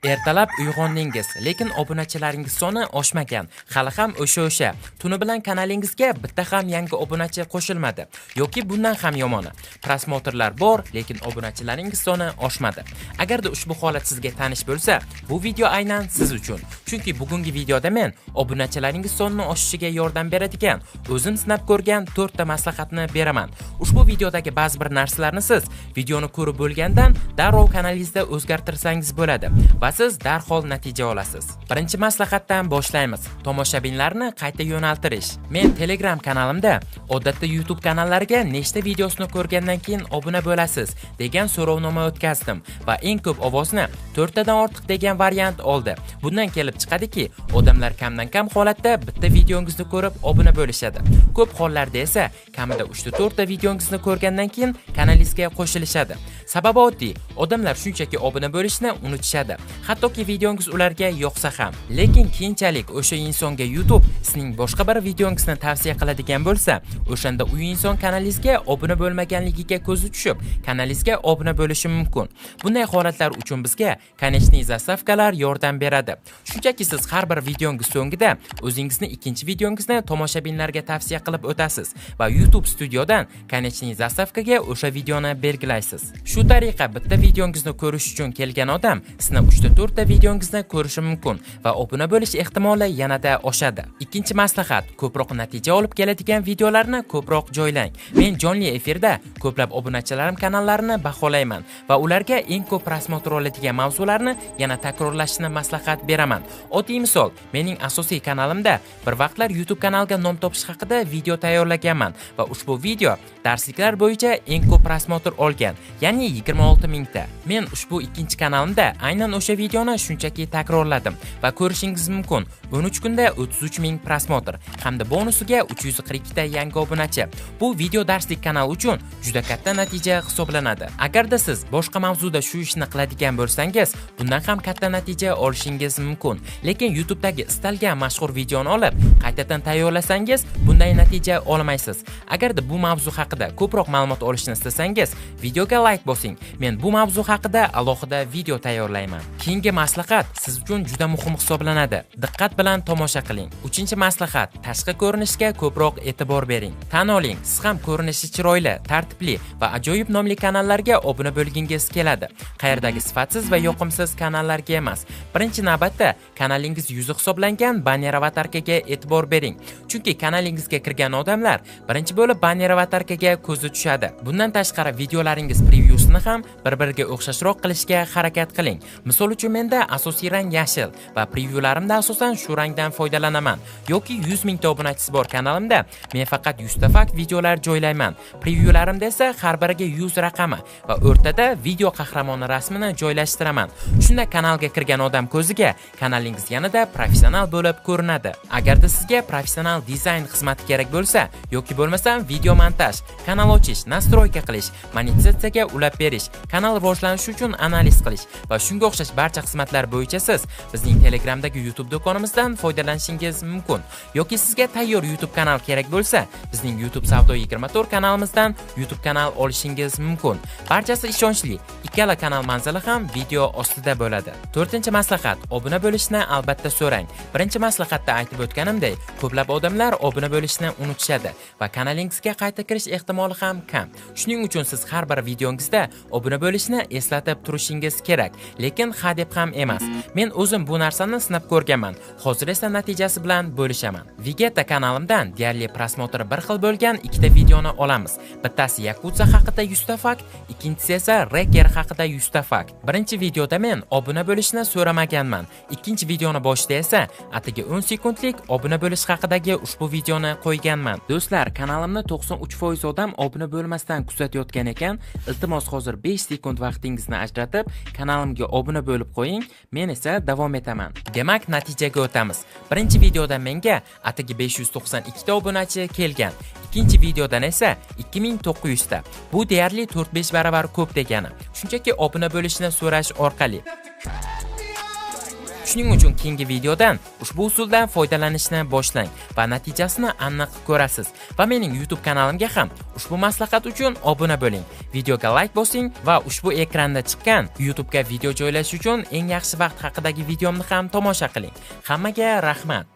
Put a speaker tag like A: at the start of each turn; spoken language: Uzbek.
A: Ertalab uyg'ondingiz, lekin obunachilaringiz soni oshmagan. Hali ham o'sha. Tuni bilan kanalingizga bitta ham yangi obunachi qo'shilmadi. Yoki bundan ham yomoni, prosmotrlar bor, lekin obunachilaringiz soni oshmadi. Agarda ushbu holat sizga tanish bo'lsa, bu video aynan siz uchun. Chunki bugungi videoda men obunachilaringiz sonini oshishiga yordam beradigan, o'zim sinab ko'rgan 4 ta maslahatni beraman. Ushbu videodagi ba'zi bir narsalarni siz videoni ko'rib bo'lgandan darrov kanalingizda o'zgartirsangiz bo'ladi va siz darhol natija olasiz. Birinchi maslahatdan boshlaymiz. Tomoshabinlarni qayta yo'naltirish. Men Telegram kanalimda odatda YouTube kanallariga nechta videosini ko'rgandan keyin obuna bo'lasiz degan so'rovnoma o'tkazdim va eng ko'p ovozni 4 tadan ortiq degan variant oldi. Bundan kelib chiqadiki, odamlar kamdan-kam holatda bitta videongizni ko'rib obuna bo'lishadi. Ko'p hollarda esa kamida 3-4 ta videongizni ko'rgandan keyin kanalingizga qo'shilishadi. Sababi oddiy, odamlar shunchaki obuna bo'lishni unutishadi. Hattoki videongiz ularga yoqsa ham. Lekin keyinchalik o'sha insonga YouTube sizning boshqa bir videongizni tavsiya qiladigan bo'lsa, o'shanda u inson kanalingizga obuna bo'lmaganligiga ko'zi tushib, kanalingizga obuna bo'lishi mumkin. Bunday holatlar uchun bizga konechniy zastavkalar yordam beradi. Shunchaki siz har bir videongiz so'ngida o'zingizni ikkinchi videongizni tomoshabinlarga tavsiya qilib o'tasiz va YouTube studiodan konechniy zastavkaga o'sha videoni belgilaysiz. Shu tariqa bitta videongizni ko'rish uchun kelgan odam sizni 3-4 ta videongizni ko'rishi mumkin va obuna bo'lish ehtimoli yanada oshadi. Ikkinchi maslahat, ko'proq natija olib keladigan videolarni ko'proq joylang. Men jonli efirda ko'plab obunachilarim kanallarini baholayman va ularga eng ko'p prosmotr oladigan mavzularni yana takrorlashni maslahat beraman. Oddiy misol, mening asosiy kanalimda bir vaqtlar YouTube kanalga nom topish haqida video tayyorlaganman va ushbu video darsliklar bo'yicha eng ko'p prosmotr olgan, ya'ni 26 mingta. Men ushbu ikkinchi kanalimda aynan o'sha videoni shunchaki takrorladim va ko'rishingiz mumkin, 13 kunda 33 ming prosmotr hamda bonusiga 342 ta yangi obunachi. Bu video darslik kanal uchun juda katta natija hisoblanadi. Agarda siz boshqa mavzuda shu ishni qiladigan bo'lsangiz, bundan ham katta natija olishingiz mumkin. Lekin YouTube'dagi istalgan mashhur videoni olib, qaytadan tayyorlasangiz, bunday natija olmaysiz. Agarda bu mavzu haqida ko'proq ma'lumot olishni istasangiz, videoga like bosing. Men bu mavzu haqida alohida video tayyorlayman. Keyingi maslahat siz uchun juda muhim hisoblanadi. Diqqat bilan tomosha qiling. Uchinchi maslahat, tashqi ko'rinishga ko'proq e'tibor bering. Tan oling, siz ham ko'rinishi chiroyli, tartibli va ajoyib nomli kanallarga obuna bo'lgingiz keladi. Qayerdagi sifatsiz va yoqimsiz kanallarga emas. Birinchi navbatda kanalingiz yuzi hisoblangan banner avatarkaga e'tibor bering. Chunki kanalingizga kirgan odamlar birinchi bo'lib banner avatarkaga ko'zi tushadi. Bundan tashqari videolaringiz previewsini ham bir-biriga o'xshashroq qilishga harakat qiling. Misol uchun menda asosiy rang yashil va previewlarimda asosan shu rangdan foydalanaman. Yoki 100 mingta obunachisi bor kanalimda men faqat 100 ta fakt videolar joylayman. Previewlarimda esa har biriga 100 raqami va o'rtada video qahramoni rasmini joylashtiraman. Shunda kanalga kirgan odam ko'ziga kanalingiz yanada professional bo'lib ko'rinadi. Agarda sizga professional dizayn xizmati kerak bo'lsa, yoki bo'lmasam video montaj, kanal ochish, nastroyka qilish, monetizatsiyaga ulab berish, kanal rivojlanishi uchun analiz qilish va shunga o'xshash barcha xizmatlar bo'yicha siz bizning Telegramdagi YouTube do'konimizdan foydalanishingiz mumkin. Yoki sizga tayyor YouTube kanal kerak bo'lsa, bizning YouTube Savdo 24 kanalimizdan YouTube kanal olishingiz mumkin. Barchasi ishonchli. Ikkala kanal manzili ham video ostida bo'ladi. To'rtinchi maslahat, obuna bo'lishni albatta so'rang. Birinchi maslahatda aytib o'tganimdek, ko'plab odamlar obuna bo'lishni unutishadi va kanalingizga qayta kirish ehtimoli ham kam. Shuning uchun siz har bir videongizda obuna bo'lishni eslatib turishingiz kerak, lekin ha deb ham emas. Men o'zim bu narsani sinab ko'rganman. Hozir esa natijasi bilan bo'lishaman. Vegeta kanalimdan deyarli prosmotri bir xil bo'lgan ikkita videoni olamiz. Bittasi Yakutsa haqida 100 ta fakt, ikkinchisi esa Reker haqida 100 ta fakt. Birinchi videoda men obuna bo'lishni so'ramaganman. Ikkinchi videoni boshida esa atigi 10 sekundlik obuna bo'lish haqidagi ushbu videoni qo'yganman. Do'stlar, kanalimni 93% odam obuna bo'lmasdan kuzatayotgan ekan. Iltimos, hozir 5 sekund vaqtingizni ajratib, kanalimga obuna bo'lib qo'ying. Men esa davom etaman. Demak, natijaga o'tamiz. Birinchi videoda menga atigi 592 ta obunachi kelgan. Ikkinchi videodan esa 2900 ta. Bu deyarli 4-5 barobar ko'p degani. Shunchaki obuna bo'lishni so'rash orqali. Shuning uchun keyingi videodan ushbu usuldan foydalanishni boshlang va natijasini aniq ko'rasiz. Va mening YouTube kanalimga ham ushbu maslahat uchun obuna bo'ling. Videoga like bosing va ushbu ekranda chiqqan YouTube'ga video joylash uchun eng yaxshi vaqt haqidagi videomni ham tomosha qiling. Hammaga rahmat.